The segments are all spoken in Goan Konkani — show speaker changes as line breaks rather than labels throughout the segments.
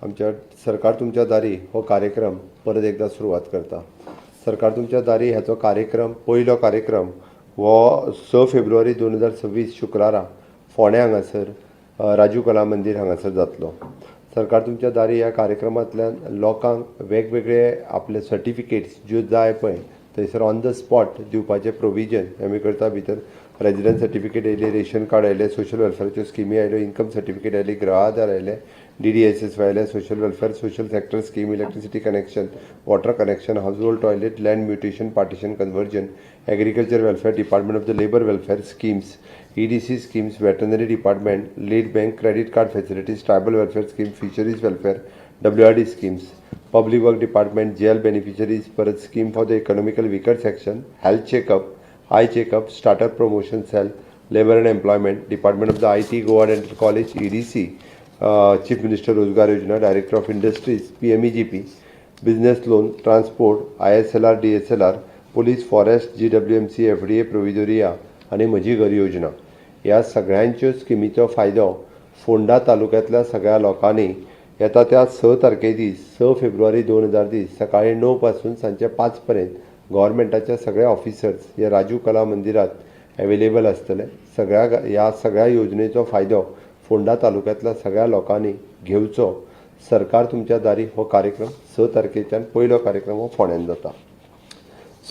आमच्या सरकार तुमच्या दारी हो कार्यक्रम परत एकदा सुरवात करता. सरकार तुमच्या दारी ह्याचो कार्यक्रम, पयलो कार्यक्रम हो 6 फेब्रुवारी 2026 शुक्रारा फोंड्या हांगासर राजू कला मंदीर हांगासर जातलो. सरकार तुमच्या दारी ह्या कार्यक्रमांतल्यान लोकांक वेगवेगळे आपले सर्टिफिकेट्स ज्यो जाय पळय, थंयसर ऑन the spot दिवपाचें प्रोविजन आमी करता. भितर रेजिडन्स सर्टिफिकेट येयले, रेशन कार्ड आयले, सोशल वेलफेराच्यो स्किमी आयल्यो, इन्कम सर्टिफिकेट आयली, गृह आधार आयले, डीडीएसएस आयले, social welfare, social sector scheme, electricity connection, water connection, household toilet, land mutation, partition, conversion, agriculture welfare, department of the labour welfare schemes, EDC schemes, veterinary department, lead bank, credit card facilities, tribal welfare scheme, fisheries welfare, WRD schemes, public work department, jail beneficiaries, परत scheme for the economical weaker section, health checkup, eye checkup, startup promotion cell, labour and employment, department of the IT, Goa Dental College, EDC, Chief Minister Rozgar Yojana, Director of Industries, PMEGP, business loan, transport, ISLR, DSLR, police, forest, GWMC, FDA, Provedoria आनी म्हजी घर योजना. ह्या सगळ्यांच्यो स्किमीचो फायदो फोंडा तालुक्यांतल्या सगळ्या लोकांनी येता त्या 6 तारखे दीस, 6 फेब्रुवारी 2020, सकाळी 9 पासून सांजचे 5 पर्यंत गव्हर्मेंटाच्या सगळे ऑफिसर्स हे राजू कला मंदिरात अवेलेबल आसतले. सगळ्या ह्या सगळ्या योजनेचो फायदो फोंडा तालुक्यांतल्या सगळ्या लोकांनी घेवचो. सरकार तुमच्या दारी हो कार्यक्रम 6 तारखेच्यान पयलो कार्यक्रम हो फोंड्यान जाता.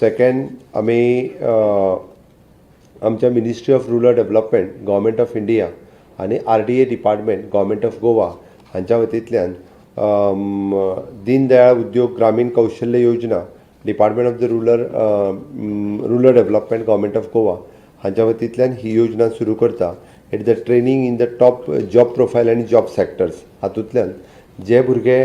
सेकंड, आमी आमच्या Ministry of Rural Development, Government of India आनी RDA Department, Government of Goa हांच्या वतींतल्यान दीनदयाळ उद्योग ग्रामीण कौशल्य योजना, Department of the Rural Development, Government of Goa हांच्या वतींतल्यान ही योजना सुरू करता. It the training in the top job profile आनी जॉब सेक्टर्स. हातूंतल्यान जे भुरगे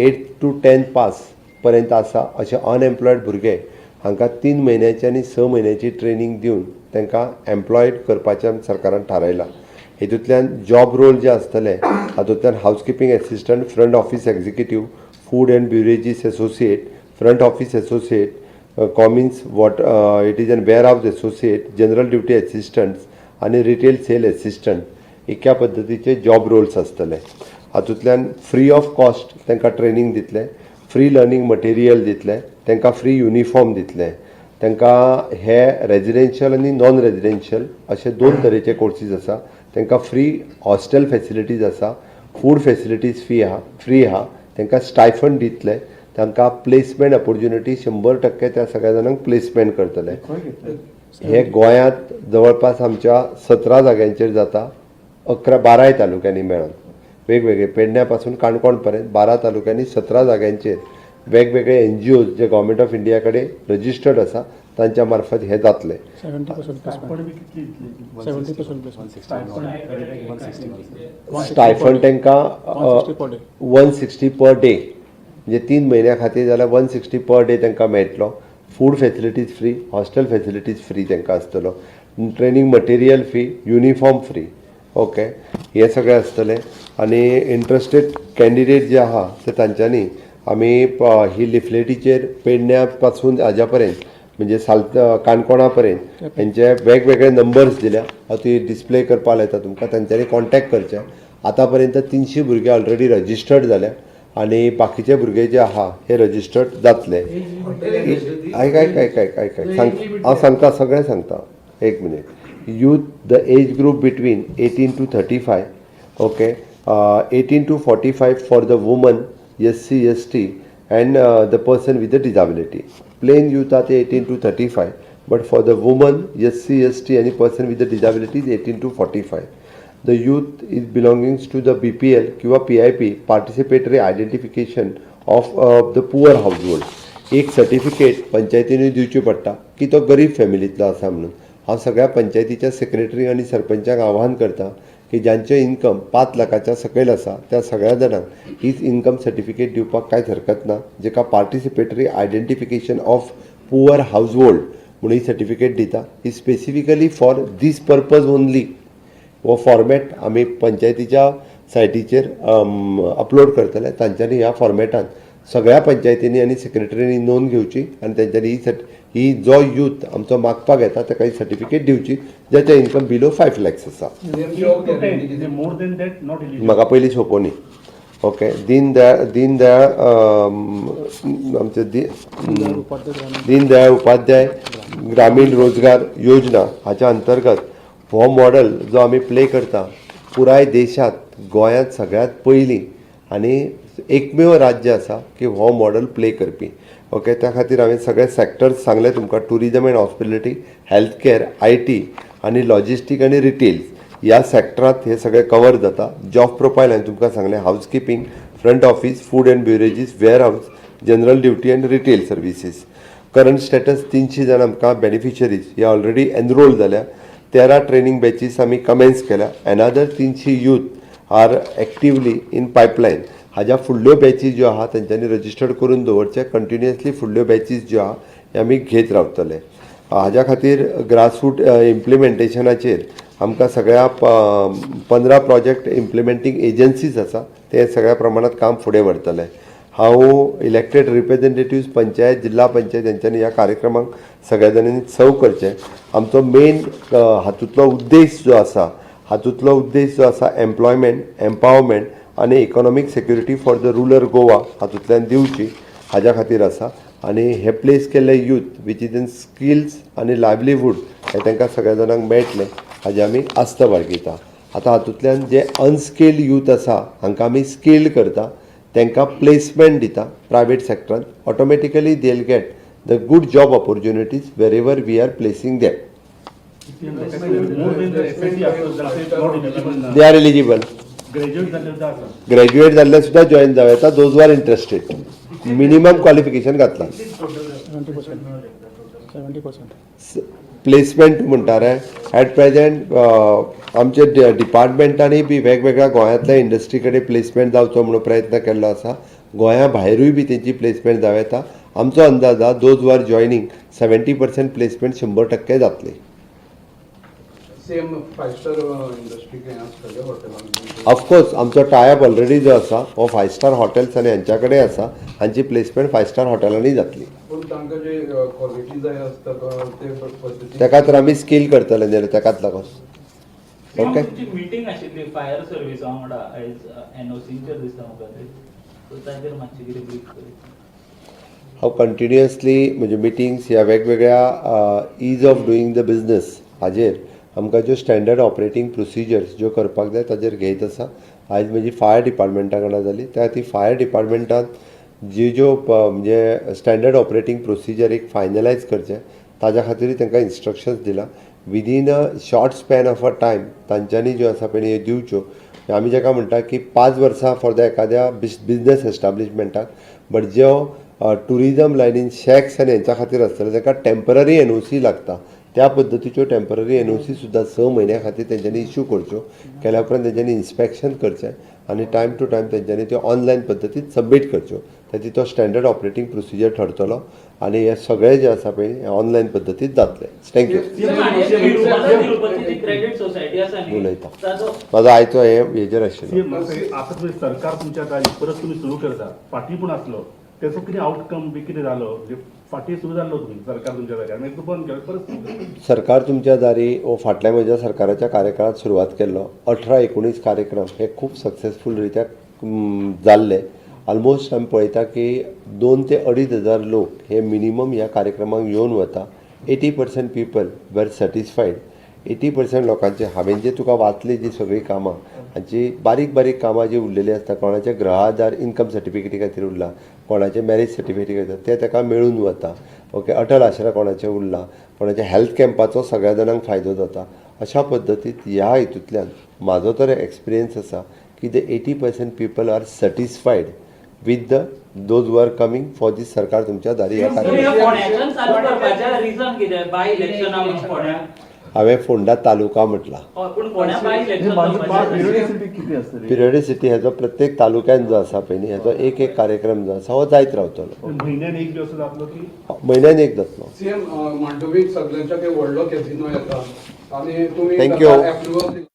8 टू 10 पास पर्यंत आसा, अशे अनएम्प्लॉयड भुरगे, हांकां 3 म्हयन्याची आनी 6 म्हयन्याची ट्रेनींग दिवन तांकां एम्प्लॉयड करपाचें सरकारान थारायलां. हेतूंतल्यान जॉब रोल जे आसतले, हातूंतल्यान housekeeping assistant, front office executive, food and beverages associate, front office associate, commis, what it is an warehouse associate, general duty assistants आनी रिटेल सेल एसिस्टंट, इतक्या पद्दतीचे जॉब रोल्स आसतले. हातूंतल्यान फ्री ऑफ कॉस्ट तांकां ट्रेनींग दितले, फ्री लर्नींग मटेरियल दितले, तांकां फ्री युनिफॉर्म दितले. तांकां हे रेजिडेन्शियल आनी नॉन रेजिडेन्शियल अशे दोन तरेचे कोर्सीस आसा. तांकां फ्री हॉस्टेल फेसिलिटीज आसा, फूड फेसिलिटीज फ्री आहा, फ्री आहा. तांकां स्टायफंड दितले, तांकां प्लेसमेंट ऑपॉर्च्युनिटी, 100% त्या सगळ्या जाणांक प्लेसमेंट करतले. हे गोंयांत जवळपास आमच्या 17 जाग्यांचेर जाता, 11 12य तालुक्यांनी मेळून वेगवेगळे, पेडण्या पासून काणकोण पर्यंत 12 तालुक्यांनी 17 जाग्यांचेर वेगवेगळे NGOs J government of India कडेन रजिस्टर्ड आसा, तांच्या मार्फत हे जातले.
70% placement. 70% placement.
Stipend तांकां
160 per day.
160 per day, म्हणजे 3 म्हयन्या खातीर जाल्यार 160 पर डे तांकां मेळटलो. Food facilities free, hostel facilities free तांकां आसतलो, training material free, uniform free, okay, हे सगळें आसतलें. आनी इंट्रस्टेड कॅन्डिडेट जे आहा ते तांच्यांनी आमी ही लिफलेटीचेर पेडण्या पासून हाज्या पर्यंत, म्हणजे साल काणकोणा पर्यंत हेंचे वेगवेगळे नंबर्स दिल्या. हांव ती डिस्प्ले करपाक लायता तुमकां. तांच्यांनी कॉन्टेक्ट करचे. आतां पर्यंत 300 भुरगे ऑलरेडी रजिस्टर्ड जाल्या आनी बाकीचे भुरगे जे आहा हे रजिस्टर्ड जातले. आयक, आयक, आयक, आयक, आयक, आयक, सांग, हांव सांगता, सगळें सांगता, एक minute. Youth, the age group between 18 to 35, okay, 18 to 45 for the woman, SC, ST and the person with the disability. Plain youth are 18 to 35, but for the woman, SC, ST and person with the disability is 18 to 45. The youth is belonging to the BPL किंवा PIP, participatory identification of the poor household. एक सर्टिफिकेट पंचायतीनूय दिवची पडटा की तो गरीब फॅमिलींतलो आसा म्हणून. हांव सगळ्या पंचायतीच्या सेक्रेटरी आनी सरपंचाक आवाहन करता की ज्यांचें इन्कम 5 लाखाच्या सकयल आसा, त्या सगळ्या जाणांक हीच इन्कम सर्टिफिकेट दिवपाक कांयच हरकत ना, जेका participatory identification of poor household म्हणून ही सर्टिफिकेट दिता. ही specifically for this purpose only. हो फॉर्मेट आमी पंचायतीच्या सायटीचेर अपलोड करतले. तांच्यांनी ह्या फॉर्मेटान सगळ्या पंचायतींनी आनी सेक्रेटरींनी नोंद घेवची आनी तेंच्यांनी ही जो यूथ आमचो मागपाक येता, ताका ही सर्टिफिकेट दिवची, ज्याचे इन्कम बिलो 5 लॅक्स आसा.
More than that, not eligible.
म्हाका पयलीं सोंपोवनी. ओके, दीनदयाळ दीनदयाळ आमचे दीनदयाळ उपाध्याय ग्रामीण रोजगार योजना हाच्या अंतर्गत हो मॉडल जो आमी प्ले करता पुराय देशांत, गोंयांत सगळ्यांत पयलीं आनी एकमेव राज्य आसा की हो मॉडल प्ले करपी. ओके, त्या खातीर हांवें सगळे सॅक्टर्स सांगले तुमकां: tourism and hospitality, health care, IT आनी लॉजिस्टीक आनी रिटेल्स ह्या सॅक्टरांत हे सगळे कवर जाता. जॉब प्रोफायल हांवें तुमकां सांगलें: housekeeping, front office, food and beverages, warehouse, general duty and retail services. Current status, 300 जाण आमकां बेनिफिशरीज हे ऑलरेडी एनरोल जाल्या. 13 ट्रेनींग बॅचीस आमी कमेन्स केल्या. Another 300 youth are actively in pipeline. हाज्या फुडल्यो बॅचीस ज्यो आहा तेंच्यांनी रजिस्टर्ड करून दवरचे. कंटिन्युअसली फुडल्यो बॅचीस ज्यो आहा हे आमी घेत रावतले. हाज्या खातीर ग्रासरूट इम्प्लिमेंटेशनाचेर आमकां सगळ्या 15 प्रोजेक्ट इम्प्लिमेंटींग एजन्सीज आसा, ते सगळ्या प्रमाणात काम फुडें व्हरतले. हांव इलेक्टेड रिप्रेझेंटेटिव्ज, पंचायत, जिल्हा पंचायत हेंच्यांनी ह्या कार्यक्रमाक सगळ्या जाणांनी सव करचें. आमचो मेन हातूंतलो उद्देश जो आसा एम्प्लॉयमेंट, एम्पावरमेंट आनी economic security for the rural Goa हातूंतल्यान दिवची हाज्या खातीर आसा. आनी हे प्लेस केल्ले youth which is in skills आनी लायवलीहूड हे तांकां सगळ्या जाणांक मेळटलें हाजी आमी आस्त बाळगिता. आतां हातूंतल्यान जे अनस्किल्ड यूथ आसा हांकां आमी स्किल्ड करता, तांकां प्लेसमेंट दिता private सेक्टरान. Automatically they will get the good job opportunities wherever we are placing them.
More than the SSC आसत not eligible ना?
They are eligible.
Graduate जाल्ले सुद्दां आसा?
ग्रॅज्युएट जाल्ले सुद्दां जॉयन जावं येता, those are interested. Minimum qualification घातलां.
70%, 70%.
प्लेसमेंट म्हणटा रे, एट प्रेझेंट आमचे डिपार्टमेंटांनी बी वेगवेगळ्या गोंयांतल्या इंडस्ट्री कडेन प्लेसमेंट जावचो म्हणून प्रयत्न केल्लो आसा. गोंया भायरूय बी तेंची प्लेसमेंट जावं येता. आमचो अंदाज आहा, those are joining, 70% placement 100% जातली.
सेम फायव स्टार इंडस्ट्री खंय आसतले हॉटेलान?
ऑफकोर्स, आमचो टायअप ऑलरेडी जो आसा हो फायव स्टार हॉटेल्स आनी हांच्या कडेन आसा. हांची प्लेसमेंट फायव स्टार हॉटेलांनी जातली.
पूण तांकां जे क्वॉलिटी जाय आसता ते पद्दतीन?
ताका तर आमी स्कील करतले न्ही रे, ताकाच लागून. ओके.
तुमची मिटींग आशिल्ली फायर सर्विसा वांगडा आयज, एनओसीचेर दिसता म्हाका ते, सो ताचेर मातशें कितें ब्रीफ करीत.
हांव कंटिन्युअसली म्हज्यो मिटिंग्स ह्या वेगवेगळ्या ease of doing the business हाजेर आमकां ज्यो स्टँडर्ड ऑपरेटींग प्रोसिजर्स ज्यो करपाक जाय ताजेर घेयत आसा. आयज म्हजी फायर डिपार्टमेंटा कडेन जाली. त्या खातीर फायर डिपार्टमेंटान जी ज्यो म्हणजे स्टँडर्ड ऑपरेटींग प्रोसिजर एक फायनलायज करचें ताज्या खातीरूय तांकां इन्स्ट्रक्शन्स दिला. Within a short span of a time तांच्यांनी ज्यो आसा पळय ह्यो दिवच्यो. आमी जाका म्हणटा की 5 वर्सां फॉर the एखाद्या बिजनस एस्टाब्लिशमेंटाक, बट ज्यो ट्युरिजम लायनीन शॅक्स आनी हेंच्या खातीर आसतले तांकां टेंपररी एनओसी लागता. त्या पद्दतीच्यो टेंपररी एनओसी सुद्दां 6 म्हयन्या खातीर तेंच्यांनी इश्यू करच्यो. केल्या उपरांत तेंच्यांनी इन्स्पेक्शन करचें आनी टायम टू टायम तेंच्यांनी त्यो ऑनलायन पद्दतीन सबमीट करच्यो. ताची तो स्टँडर्ड ऑपरेटींग प्रोसिजर ठरतलो आनी हे सगळें जें आसा पळय हें ऑनलायन पद्दतीन जातलें. Thank you.
तिरुपतीची क्रेडिट सोसायटी आसा न्ही,
उलयता.
ताचो
म्हाजो आयचो हे हेजेर आशिल्लो.
सीएम, आता तुम्ही सरकार तुमच्या दारी परत तुम्ही सुरू करता, फाटीं पूण आसलो तेचो कितें आउटकम बी कितें जालो? म्हणजे फाटीं सुरू जाल्लो तुमी सरकार तुमच्या दारी आनी मागीर बंद केलो, परत सुरू केलो.
सरकार तुमच्या दारी हो फाटल्या म्हज्या सरकाराच्या कार्यकाळात सुरवात केल्लो. 18-19 कार्यक्रम हे खूब सक्सेसफूल रित्या जाल्ले. ऑलमोस्ट आमी पळयता की 2 ते 2.5 हजार लोक हे मिनिमम ह्या कार्यक्रमाक येवन वता. 80% people were satisfied. 80% लोकांचे हांवें जे तुका वाचली जी सगळीं कामां हांची बारीक बारीक कामां जी उरलेलीं आसता, कोणाचे गृह आधार इन्कम सर्टिफिकेटी खातीर उरला, कोणाचे मॅरेज सर्टिफिकेटी खातीर, ते ताका मेळून वता. ओके, अटल आसरा कोणाचें उरला, कोणाच्या हेल्थ कॅम्पाचो सगळ्या जाणांक फायदो जाता. अशा पद्दतीन ह्या हितूंतल्यान म्हाजो तर एक्सपिरियन्स आसा की the 80% people are satisfied with the those who are coming for this सरकार तुमच्या दारी ह्या
तर
कार्यक्रम.
हे फोंड्याच्यान चालू करपाचें रिजन कितें? बाय इलेक्शन म्हणून फोंड्या?
हांवें फोंडा तालुका म्हटला.
हय, पूण फोंड्या बाय इलेक्शन जावपाचें.
पिरियडिसिटी कितें आसतली?
पिरियडिसिटी हेजो प्रत्येक तालुक्यान जो आसा पळय न्ही, हेजो एक एक कार्यक्रम जो आसा हो जायत रावतलो.
म्हयन्यान एक दिवस जातलो की?
म्हयन्यान एक जातलो.
सीएम, मांडवीक सगळ्यांच्या व्हडलो कॅसिनो येता आनी तुमी
Thank you.
Approval